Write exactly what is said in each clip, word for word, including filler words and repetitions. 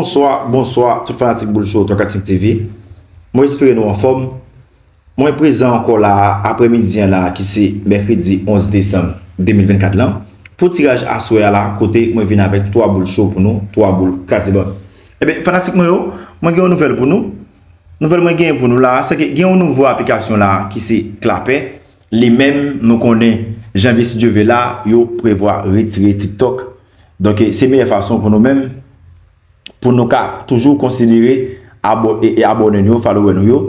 Bonswa, bonswa, tout fanatik Boul Show twa kat senk T V. Mwen espere nou anfòm. Mwen prezan ankò la, aprèmidi an la, ki se mèkredi onz desanm de mil vennkat lan, pou tiraj aswè a la, kote mwen vin avèk twa boul cho pou nou, twa boul kraze bann. Ebyen, fanatik mwen yo, mwen gen yon nouvèl pou nou. Nouvèl mwen genyen pou nou la, se ke gen yon nouvo aplikasyon la ki se Clapper. Li menm, nou konnen, janvye si Dye ve la, yo prevwa retire TikTok. Donk, se meyè fason pou nou menm, pou nou ka toujou konsidere abo-, e, e abòne nou yo, follower nou yo,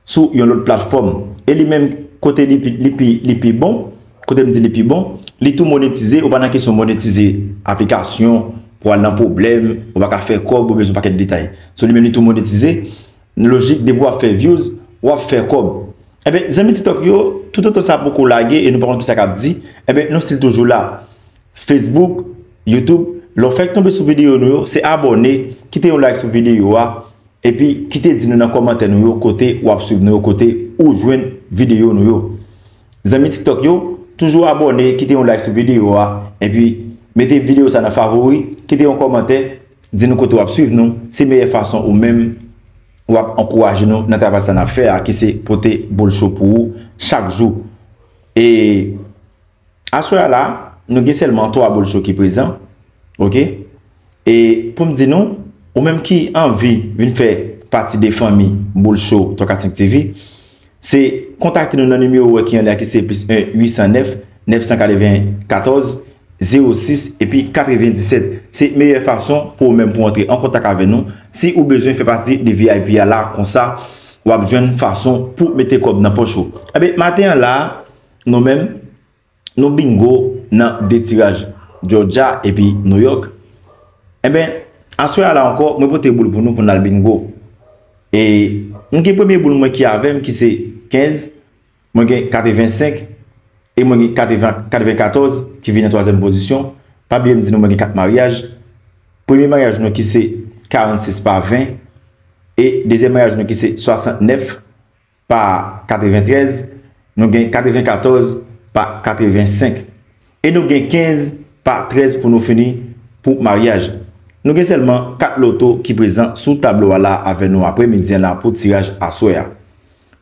sou yon lòt platfòm. E li menm, kote li pi, li pi, li pi bon, kote m di li pi bon, li tou monetize, ou pa nan kesyon monetize aplikasyon, pou al nan pwoblèm, ou pa ka fè kòb, ou bezwen pakèt detay. So, li menm li tou monetize, lojik, depi w ap fè views, w ap fè kòb. Ebyen, zanmi TikTok yo, toutotan sa poko lage e nou pa konn kisa k ap di, ebyen, nou still toujou la. Facebook, YouTube, lè w fèk tonbe sou videyo nou yo, se abòne, kite yon like sou videyo a, epi kite di nou nan kòmantè nou yo kote w ap swiv nou yo, kote ou jwenn videyo nou yo. Zanmi TikTok yo, toujou abòne, kite yon like sou videyo a, epi mete videyo sa nan favori, kite yon kòmantè, di nou kote w ap swiv nou, se meyè fason ou menm w ap ankouraje nou nan travay sa n ap fè a, ki se pote boul cho pou ou chak jou. E aswè a la, nou gen sèlman twa boul cho ki prezan, oke? E pou m di nou, ou menm ki anvi vin fè pati de fanmi Boul Cho twa kat senk T V, se kontakte nou nan nimewo w wè ki anlè a ki se plis en uit san nèf, nèf san katrevenkatòz, zewo sis epi katrevendisèt. Se meyè fason pou ou menm pou antre an kontak avè nou. Si ou bezwen fè pati de V I P a la, konsa, w ap jwenn fason pou mete kòb nan pòch ou. Ebyen, maten an la, nou menm, nou bingo nan de tiraj, Georgia epi New York. Ebyen, aswè a la ankò, mwen pote boul pou nou pou n al bingo. E m gen premye boul mwen ki avè m, ki se kenz, mwen gen katrevensenk, e mwen gen katreven, katrevenkatòz ki vin an twazyèm pozisyon. Pa bliye m di nou mwen gen kat maryaj. Premye maryaj nou ki se karannsis pa ven, e dezyèm maryaj nou ki se swasantnèf pa katreventrèz, nou gen katrevenkatòz pa katrevensenk. E nou gen kenz pa trèz pou nou fini pou maryaj. Nou gen sèlman kat loto ki prezan sou tablo a la avè nou aprèmidi an la pou tiraj aswè a.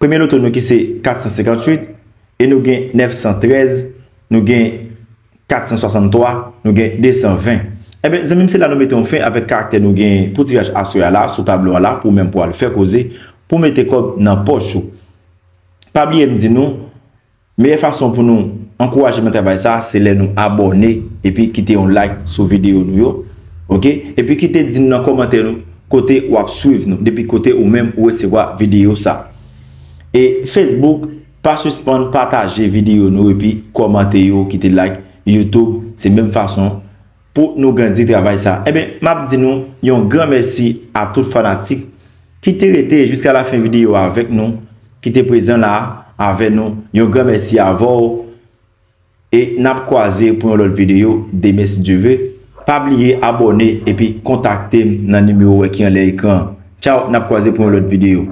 Premye loto nou ki se kat san senkantuit, e nou gen nèf san trèz, nou gen kat san swasanntwa, nou gen de san ven. Ebyen, zanmi m, se la nou mete yon fen avèk karaktè nou gen pou tiraj aswè a la, sou tablo a la, pou ou menm pou al fè koze, pou mete kòb nan pòch ou. Pa bliye m di nou, meyè fason pou nou ankouraje m nan travay sa, se lè nou abòne epi kite yon like sou videyo nou yo, oke? Epi kite di nou nan kòmantè nou kote w ap swiv nou, depi kote ou menm ou resevwa videyo sa. E Facebook, pa sispann pataje videyo nou epi kòmante yo, kite like. YouTube, se menm fason pou nou grandi travay sa. Ebyen, m ap di nou yon gran mèsi a tout fanatik ki te rete jiska lafen videyo a avèk nou, ki te prezan la avè nou. Yon gran mèsi avè w. E n ap kwaze pou yon lòt videyo demen si Dye ve. Pa bliye abòne epi kontakte m nan nimewo w wè ki anlè ekran an. Tchaw, n ap kwaze pou yon lòt videyo.